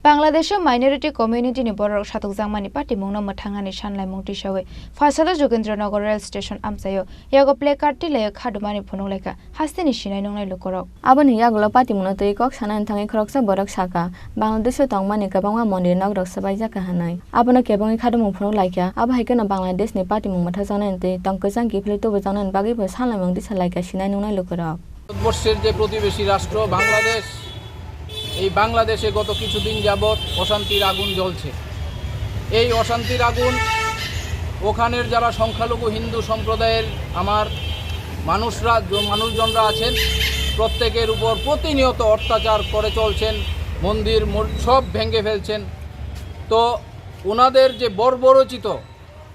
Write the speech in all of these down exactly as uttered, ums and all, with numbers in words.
Bangladesho minority community ni bororok satokjakmani patimungno mwthangnani sanlaimung tisawi Phaisalo Jogendra Nagar rail station amchaio yago placard tilaio khadumani phunuk laikha hasteni sinai nungnai lukurok. Aboni yagulo patimungno twi kok sanani thangwi khoroksa borok sakha, Bangladesho tongmani kwbangma mondir nokrok swbaijak kha hwnwi. Abono kebengwi khadumung phunuk laikha, abo hai kheno Bangladeshni patimung mwthakjaknani twi tong kwchang kiphilwi tubujaknani bagwibo sanlaimung tisa laikha sinai nungnai lukurok. ভারতবর্ষের যে প্রতিবেশী রাষ্ট্র বাংলাদেশ, এই বাংলাদেশে গত কিছুদিন যাবৎ অশান্তির আগুন জ্বলছে। এই অশান্তির আগুন ওখানের যারা সংখ্যালঘু হিন্দু সম্প্রদায়ের আমার মানুষরা, জ-, মানুষজনরা আছেন, প্রত্যেকের উপর প্রতিনিয়ত অত্যাচার করে চলছেন, মন্দির মর-, সব ভেঙে ফেলছেন। তো ওনাদের যে বর্বরোচিত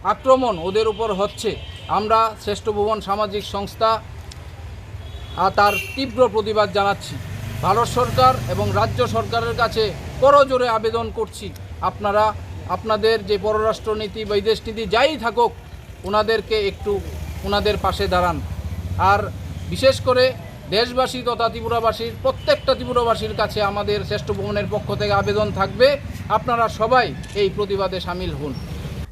আক্রমণ ওদের উপর হচ্ছে, আমরা শ্রেষ্ঠ ভুবন সামাজিক সংস্থা, আ, তার তীব্র প্রতিবাদ জানাচ্ছি। ভারত সরকার এবং রাজ্য সরকারের কাছে করজোড়ে আবেদন করছি, আপনারা আপনাদের যে পররাষ্ট্রনীতি, বৈদেশ নীতি যাই থাকুক, ওনাদেরকে একটু ওনাদের পাশে দাঁড়ান। আর বিশেষ করে দেশবাসী তথা ত্রিপুরাবাসীর, প্রত্যেকটা ত্রিপুরাবাসীর কাছে আমাদের শ্রেষ্ঠ ভুবনের পক্ষ থেকে আবেদন থাকবে, আপনারা সবাই এই প্রতিবাদে সামিল হন।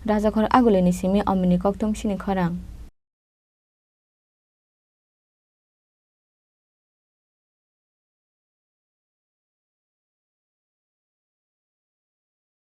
Rajakhor Agulini simi omni kokthum sini khorang.